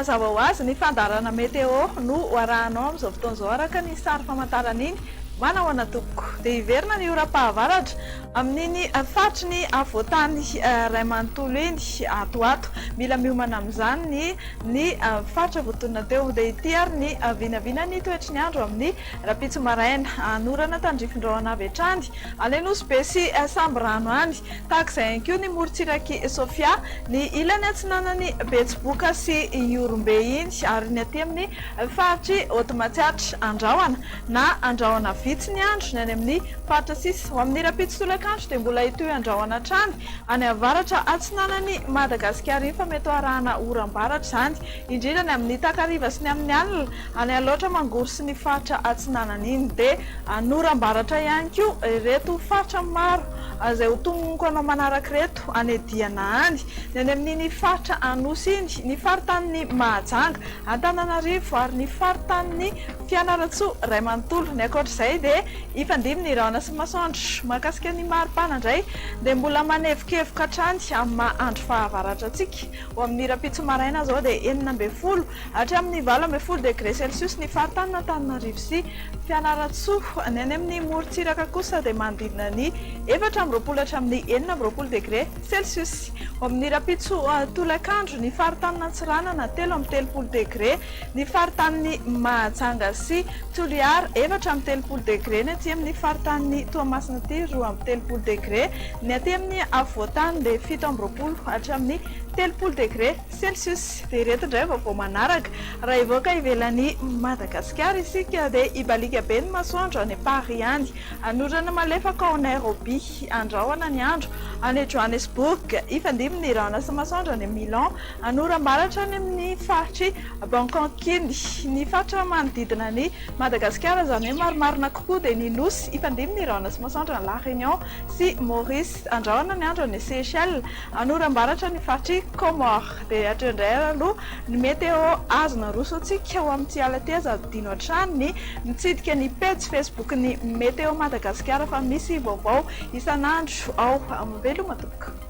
Mazava ho azy, ny fandaharana Météo no ho arahanao amin'izao fotoana izao araka ny sary famantarana iny. Manahoana tompoko. Dia hiverina ny oram-pahavaratra amin'iny faritry ny afovoantany iray manontolo iny ato ho ato. Mila miomana amin'izany ny ny faritra voatonona teo. Dia ity ary ny vinavina ny toetry ny andro amin'ny rahampitso maraina. Hanorana tandrifin-drahona avy hatrany any Nosy Be sy Sambirano any. Tahaka izay ihany koa ny morontsirak'i Sofia, ny ilany atsinanan'i Betsiboka sy Ihorombe iny ary ny aty amin'ny faritr'i Haute Matsiatra. Andrahona na andrahona vitsy ny andro ny any amin'ny faritra sisa. Ho amin'ny rahampitso tolakandro dia mbola hitohy andrahona hatrany any avaratra atsinanan'i Madagasikara iny fa mety ho arahana oram-baratra izany, indrindra ny amin'ny takariva sy ny amin'ny alina any Alaotra Mangoro sy ny faritra atsinanana iny. Dia anoram-baratra ihany koa ireto faritra maro izay ho tononiko anao manaraka ireto any Diana any, ny any amin'iny faritra Anosy iny, ny faritanin'i Mahajanga, Antananarivo ary ny faritanin'i Fianarantsoa iray manontolo. Ny ankoatr'izay dia hifandimby ny rahona sy ny masoandro. Mahakasika ny maripana indray dia mbola manevokevoka hatrany amin'ny maha andro fahavaratra antsika. Ho amin'ny rahampitso maraina izao dia 16 hatramin'ny 18 degre celsius ny faritanin'Antananarivo sy Fianarantsoa. Ny any amin'ny morontsiraka kosa dia manodidina ny 24 hatramin'ny 26 degre celsius. Ho amin'ny rahampitso tolakandro ny faritanin'Antsiranana 33 degre, ny faritanin'i Mahajanga sy Toliara 34 degre, ny aty amin'ny faritanin'i Toamasina aty 32 degre, ny aty amin'ny afovoantany dia 27 hatramin'ny 30 degre celsius. Dia ireto indray vaovao manaraka. Raha hivoaka ivelan'i Madagasikara isika dia hibaliaka be ny masoandro any Paris any. Hanorana malefaka ao Nairobi. Andrahona ny andro any Johannesburg. Hifandimby ny rahona sy masoandro any Milan. Hanoram-baratra any amin'ny faritr'i Bangkok iny. Ny faritra manodidina an'i Madagasikara, izany hoe marimarina kokoa dia ny Nosy. Hifandimby ny rahona sy masoandro any La Réunion sy Maurice. Andrahona ny andro any Seychelles. Hanoram-baratra ny faritr'i Comores. Dia hatreo indray ary aloha ny météo azo naroso antsika ho amin'ity alina ity. Aza adino hatrany ny mitsidika ny pejy Facebook-n'ny Météo Madagasikara fa misy vaovao isan'andro ao. Veloma tompoko.